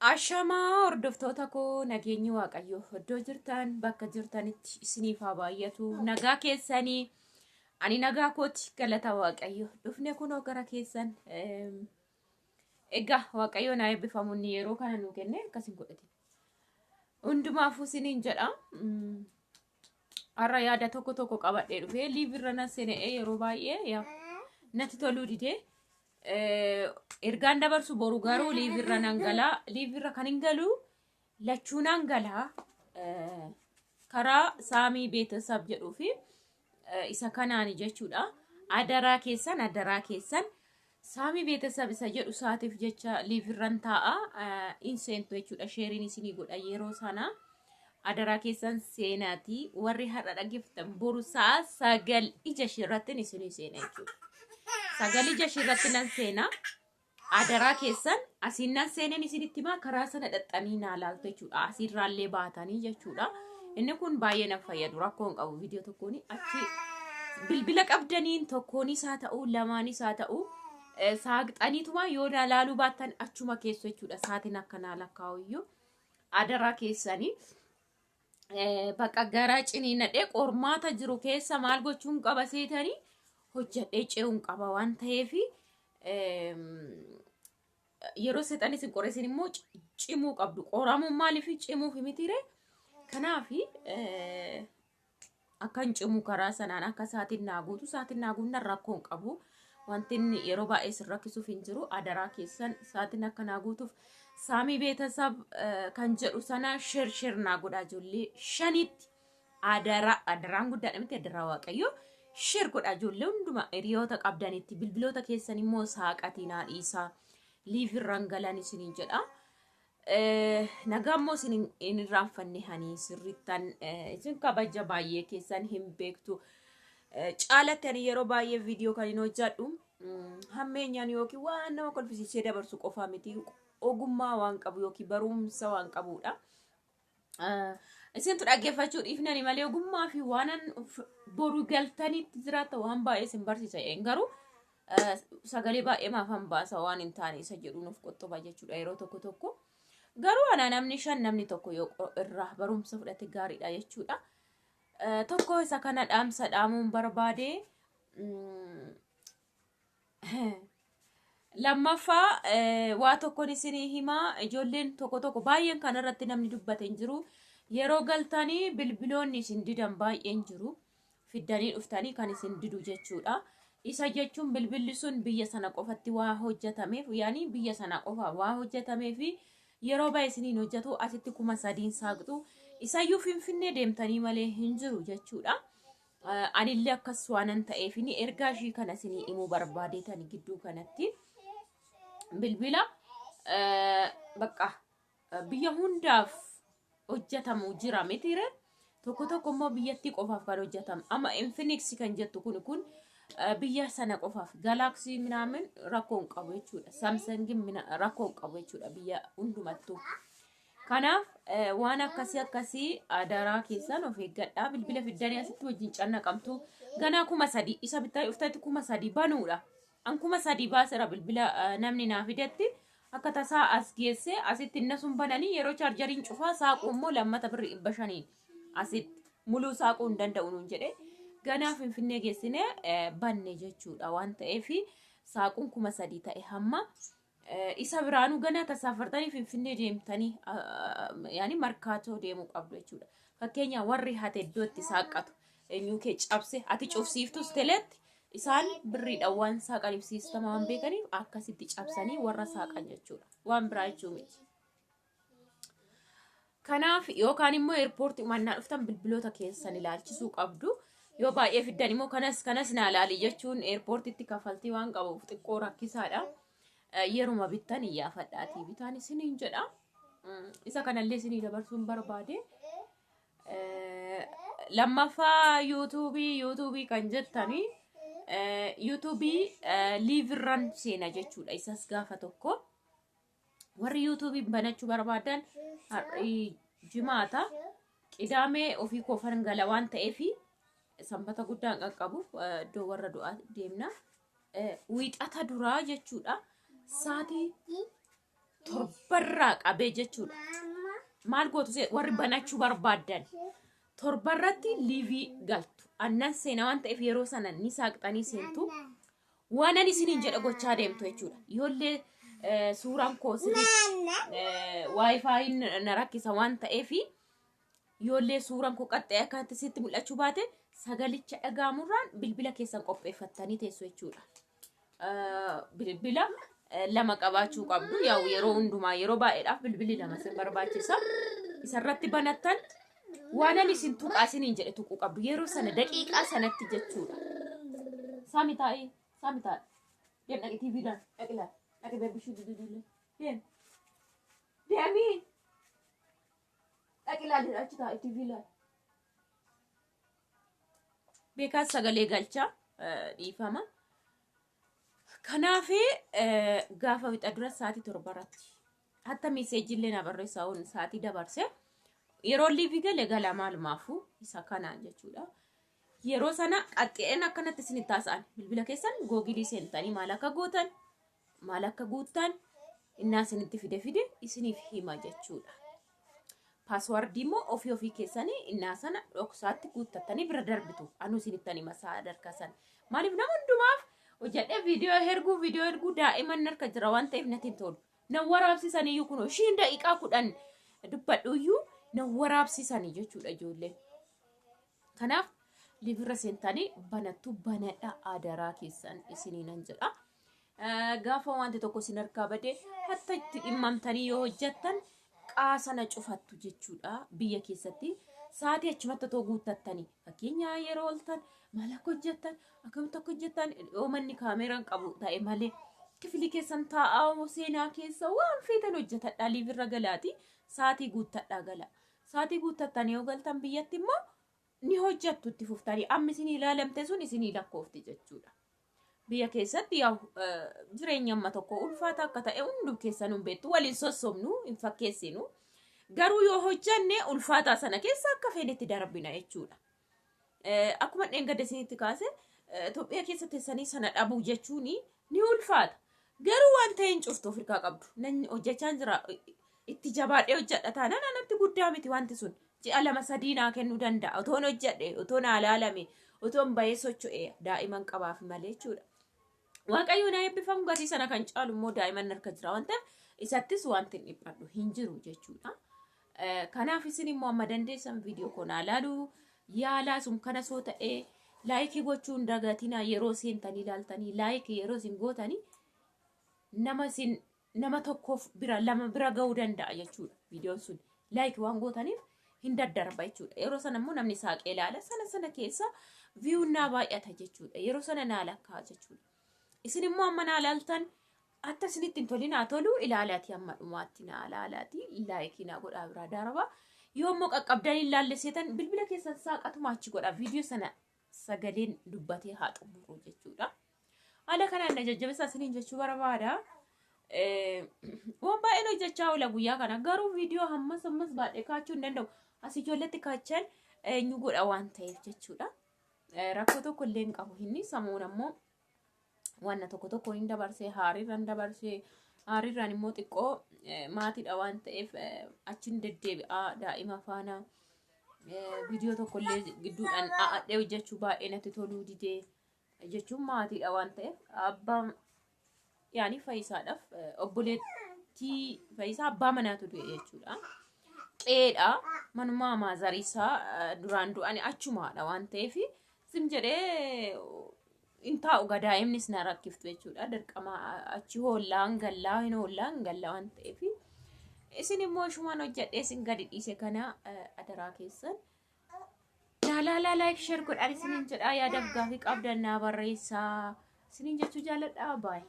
Ashamaa hordoftoota koo, nageenyi Waaqayyoo iddoo jirtan bakka jirtanitti isiniif haa baay'atu. Nagaa keessanii? Ani nagaa kooti, galata Waaqayyo. Dhufne kunoo gara keessan. Egaa Waaqayyo naa eebbifamu, inni yeroo kana nuu kenne akkas hin godhatin. Hundumaafuu isiniin jedha. Har'a yaada tokko tokko qabadhee dhufee live irra na seenee yeroo baay'ee yaa natti toluu didee. Ergaan dabarsu boru garuu live irra nan galaa. Live irra kan hin galu lachuu nan galaa. Karaa Saamii Beetesab jedhuu fi isa kanaani jechuudha. Adaraa keessan, adaraa keessan, Saamii Beetesab isa jedhu saatiif jecha live irran taa'a. In seentu jechuudha. Share iin isinii godha yeroo sana. Adaraa keessan seenaatii, warri har'a dhaggeeffatan boru sa'a 9 ija ishee irratti isinii seena jechuudha. 9 ija ishee irratti nan seena. Adaraa keessan, asiin nan seeneen isinitti himaa, karaa sana dhaxxanii naa laaltu jechuudha. Asiirraallee baatanii jechuudha. Inni kun baay'ee na fayyadu, rakkoo hin qabu. Viidiyoo tokkoon achi bilbila qabdaniin tokkoonis haa ta'u, lamaanis haa ta'u, saaqxaniituma yoo naa laaluu baattan achuma keessu jechuudha. Saatiin akka naa lakkaa'u iyyuu adaraa keessanii. Bakka garaa ciniinadhee qormaata jiru keessa maal gochuun qaba seetanii, hojjedhee ce'uun qaba waan ta'eef, yeroo seexanni isin qoreessin immoo cimuu qabdu. Qoramuun maaliif cimuuf mitiire? Kanaaf akkan cimu karaa sanaan akka saatiin naa guutu, saatiin naa guunnan rakkoo hin qabu. Wanti inni yeroo baay'ee isin rakkisuuf hin jiru. Adaraa keessan, saatiin akka naa guutuuf Saamii Beetasab kan jedhu sana share share naa godhaa ijoollee shanitti. Adaraa, adaraan guddaadha miti, adaraa Waaqayyo. Share godhaa ijoollee hunduma hiriyoota qabdanitti, bilbiloota keessan immoo saaqatii naa dhiisaa. Live irraan galan isiniin jedha. Nagaa immoo isin hin irraanfanne, hani sirrittan isin kabaja, baay'ee keessan hin beektu. Caalatti ani yeroo baay'ee viidiyoo kan hin hojjedhu hammeenyaan yookiin waan nama kolfisiisee dabarsu qofaa miti, ogummaa waan qabu yookiin barumsa waan qabudha. Isintu dhaggeeffachuu dhiifnani malee ogummaa fi waanan boru galtanitti jiraatta waan baay'ee isin barsiisa. Garuu sagalee baay'ee maafan baasa, waan hin taane isa jedhu nuuf qoxxoba jechuudha yeroo tokko tokko. Garuu ana namni shan, namni tokko yoo irraa barumsa fudhate gaariidha jechuudha. Tokko isa kana dhaamsa dhaamuun barbaade. Lammaffaa waa tokkon isinii himaa, ijoolleen tokko tokko baay'een kanarratti namni dubbate hin jiru. Yeroo galtanii bilbiloonni isin didan baay'een jiru. Fiddanii dhuftanii kan isin didu jechuudha. Isa jechuun bilbilli sun biyya sana qofatti waa hojjetameef, yaani biyya sana qofa waa hojjetameef yeroo baay'ee isiniin hojjetu, asitti 3000n saaqxu. Isayyuu Finfinnee deemtanii malee hin jiru jechuudha. Anillee akkas waanan ta'eef ergaa ishii kana isinii himuu barbaadeetani gidduu kanatti. Bilbila bakka biyya hundaaf hojjetamu jira mitiire, tokko tokko immoo biyyattii qofaaf kan hojjetamu. Amma Infinix kan jettu kun biyya sana qofaaf, Galaxy minaamin rakkoo hin qabu jechuudha. Samsung rakkoo hin qabu jechuudha biyya hundumattuu. Kanaaf waan akkasii akkasii adaraa keessan of eeggadhaa. Bilbila fiddanii asitti wajjin cannaqamtu. Ganaa 3000 isa bittaa dhuftatti 3000 banuudha. An 3000 baasera bilbila namni naa fidetti akka tasaa as geesse, asitti inna sun bananii yeroo charger iin cufaa saaquu immoo lammata birri 500n asitti muluu saaquu hin danda'u nuun jedhe. Ganaa Finfinnee geessine banne jechuudha waan ta'eef saaquun 3000 ta'e hamma. Isa biraanuu ganaa tasaafartanii Finfinnee deemtanii, yaani Markaatoo deemuu qabdu jechuudha. Fakkeenya warri hate iddoo itti saaqqatu eenyuu kee cabse ati cufsiiftus teleetti isaan birriidhaan waan saaqaniif system a waan beekaniif akkasitti cabsanii warra saaqan jechuudha. Waan biraa jechuu miti. Kanaaf yookaan immoo airport ii umannaa dhuftan bilbiloota keessan ilaalchisuu qabdu. Yoo baay'ee fiddan immoo kanas kanas naa ilaali jechuun airport itti kaffaltii waan qabuuf xiqqoo rakkisaadha. Yeruma bittan iyyaafadhaatii bitaan isiniin jedha. Isa kanallee isinii dabarsuun barbaade. Lammaffaa YouTube kan jettanii, YouTube live irran seena jechuudha. Isas gaafa tokko. Warri YouTube banachuu barbaadan, har'i Jimaata, Qidaamee ofii koofan gala waan ta'eef Sanbata guddaan qaqqabu, iddoo warra du'aa deemna. Wiixata duraa jechuudha. Saatii Torbarraa qabee jechuudha. Maal gootu warri banachuu barbaaddan torbarratti live galtu. Annan seenaa waan ta'eef yeroo sana ni saaqxanii seentu. Waan ani isiniin jedhe gochaa deemtu jechuudha. Ijoollee suuraan koo sirriitti WiFiin na rakkisa waan ta'eef, ijoollee suuraan koo qaxxee akkanatti sitti mul'achuu baate, sagalicha dhagaamurraan bilbila keessan qopheeffattanii teessu jechuudha. Bilbila lama qabaachuu qabdu. Yaa'u yeroo hundumaa, yeroo baay'eedhaaf bilbilli lama isin barbaachisa. Isarratti banattan waan ani isin tuqaa isiniin jedhe tuquu qabdu yeroo sana, daqiiqaa sanatti jechuudha. Saami, taa'ii, saami, taa'i. Deem, dhaqi, TV laal, dhaqi, laal, dhaqi, beebishuu dudduulee, deem, deemii, dhaqi, laal, achi taa'i, TV laal. Beekaan sagalee galcha, dhiifama. Kanaaf gaafa wixa dura sa'aatii 7 irratti hatta messageiillee na barreessaa oon sa'aatii dabarse yeroo live gale gala maalumaafuu isa kanaan jechuudha. Yeroo sana qaxxeen akkanatti isin taasa'an bilbila keessan Google seentanii maal akka gootan, maal akka guuttan innaa isinitti fide fide isiniif hima jechuudha. Passwordii immoo ofii ofii keessanii innaa sana dhoksaatti guuttattanii bira darbitu. Anuu isinittan hima sadarkaa sana. Maaliif nama hundumaaf hojjedhee viidiyoo erguu daa'iman harka jira waan ta'eef natti hin tolu. Na waraabsisaniyyuu, kunoo ishiin daqiiqaa 10 dubbadhuyyuu na waraabsisanii jechuudha ijoolleen. Kanaaf liveirra seentanii banattu, banadha adaraa keessan isiniinan jedha. Gaafa wanti tokko isin harkaa bade hatta itti dhimmamtanii yoo hojjettan qaasana cufattu jechuudha biyya keessatti. Sa'aatii achumatti otoo guuttattanii, fakkeenya yeroo ooltan maal akka hojjettan, akkamitti akka hojjettan, yoo manni kaameeraan qabu ta'e malee kifilii keessan taa'aa seenaa keessa waan feetan hojjetadhaa, liveirra galaati sa'aatii guuttadhaa gala. Sa'aatii guuttattanii yoo galtan biyyatti immoo ni hojjettu itti fuftanii, amma isinii ilaalamte sun isinii lakkoofti jechuudha. Biyya keessatti yaa jireenya amma tokko ulfaata akka ta'e hundum keessan hin beektu, waliin sossobnu hin fakkeessinu. Garuu yoo hojjanne ulfaataa sana keessa akka feenetti darbina jechuudha. Akkuma dheengadda isinitti kaase, Itoophiyaa keessa teessanii sana dhabuu jechuun ni ulfaata. Garuu waan ta'e hin cuftu Afrikaa qabdu. Nan hojjechaa jira, itti jabaadhee hojjedha taanaan anatti guddaa miti wanti sun. Ji'a 2 3 naa kennuu danda'a. Otoon hojjedhe, otoon alaalame, otoon bahee socho'e, daa'iman qabaaf malee jechuudha. Waaqayyo na eebbifamu, gatii sana kan caalu immoo daa'iman harka jira waan ta'eef isattis wanti hin dhiphadhu hin jiru jechuudha. Kanaaf isin immoo amma dandeessan viidiyoo koo naa ilaalu yaalaa, sun kana soo ta'ee like gochuun dagatinaa. Yeroo seentanii ilaaltanii like yeroo isin gootanii nama isin nama tokkoof bira lama bira ga'uu danda'a jechuudha. Viidiyoon sun like waan gootaniif hin daddarba jechuudha. Yeroo sana immoo namni saaqee ilaala, sana sana keessa viewun naa baay'ata jechuudha. Yeroo sana naa lakkaa jechuudha. Isin immoo amma naa ilaaltan akka isinitti hin tolin haa tolu, ilaalaati, hamma dhumaatti naa ilaalaati, like naa godhaa biraa darba. Yoo immoo qaqqabdanii ilaalle seetan, bilbila keessan saaqatuma achi godha, viidiyoo sana sagaleen dubbatee haa xumuru jechuudha. Haala kanaan na jajjabeessaa isiniin jechuu barbaada. Waan baay'een hojjechaa oola guyyaa kana, garuu viidiyoo hammas hammas baadhee kaachuu hin danda'u. As ijoolletti kaachan eenyu godha waan ta'eef jechuudha. Rakkoo tokko illee hin qabu inni samuun ammoo wanna tokko tokko hin dabarsee, haariirraan dabarsee, haariirraan immoo xiqqoo maatiidha waan ta'eef achiin deddeebi'aa daa'ima faana viidiyoo tokko illee gidduudhaan dha'adhee hojjechuu baay'ee natti toluu didee jechuun, maatiidha waan ta'eef, abbaan yaani fayyisaadhaaf obboleettii fayyisaa abbaa manaatu du'e jechuudha. Qeedha manumaa maazariisaa duraan du'ani achumaadha waan ta'eef sim jedhee hin taa'u, daa'imnis na rakkiftu jechuudha. Dirqama achi hoollaan gallaa hin hoollaan gallaa waan ta'eef isin immoo ishumaan hojjedhee isin gadi dhiise kana adaraa keessan. Laalaa, like, share godhaan isiniin jedhaa, yaadaaf gaafii qabdan naa barreessaa isiniin jechuu jaalladha, baay'ee.